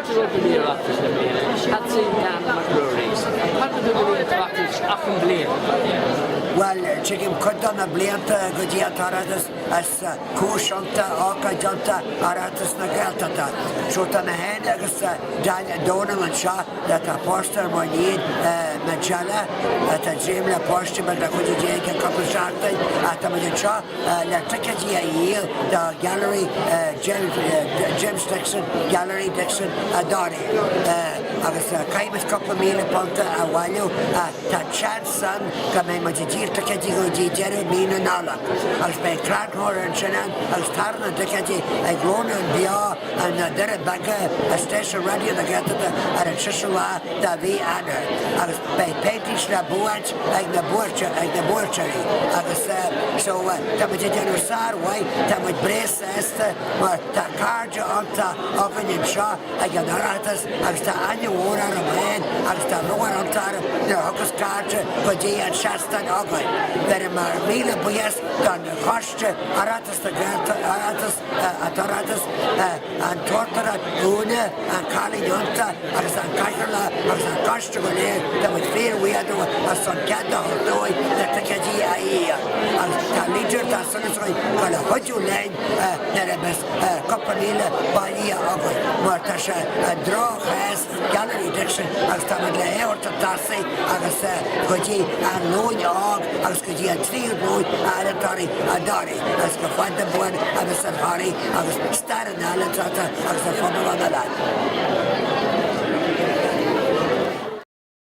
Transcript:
Fáilte romhat go dtí Oireachtas na bliana, Patsy Dan Mac Ruairí. Tagann tú go dtí an tOireachtas achan bhliain. Bhuel, tigim cuid de na blianta go dtí an tOireachtas is cúis iontach, ócáid iontach Oireachtas na Gaeltachta. So tá mé féin agus Dónal anseo atá pósta ar mo iníon Majella atá ag dréim le páiste beag le cuidiú Dé i gceann cúpla seachtain ach tá muid anseo le ticéidí a dhíol do Gallery James Dixon, Gallery Dixon i nDoire agus caithfidh muid cúpla £1,000 a bhailiú ach tá seans ann go mbeidh muid ag díol ticéidí go dtí deireadh mí na Nollag agus beidh crannchur ansin ann agus tarann na dticéidí ag Rónán Beo i na Doirí Beaga i stáisiún Raidió na Gaeltachta ar an 6ú lá de mhí Eanáir agus beidh paintings le buaint ag na ag na buaiteoirí agus so tá muid ag déanamh sár-mhaith, tá muid breá sásta mar tá cairde iontach againn anseo ag an Oireachtas agus tá aithne mhór orm féin agus tá lúcháir iontach orm nuair a thugas cairde go dtí an seastán againn. Bheirim míle buíochas don choiste Oireachtas na Gaeltachta, Oireachtas, an tOireachtas, an tUachtarán Úna, an cailín iontach agus an cathaoirleach agus an coiste go léir, tá muid fíor-bhuíoch dóibh as an cead a thabhairt dúinn na ticéidí a dhíol. Agus tá lítear, tá sonas againn go le chuidiú linn nuair a bheas cúpla 1,000 bailithe againn mar tá sé i ndroch-chás Gallery Dixon agus tá muid le é a thabhairt chun tosaigh agus go dtí an Luan Óg agus go dtí an tríú Luan Aireachtóirí i nDoire. Agus go fada buan agus an Thoraí agus stair an oileáin agus an phobal an oileáin.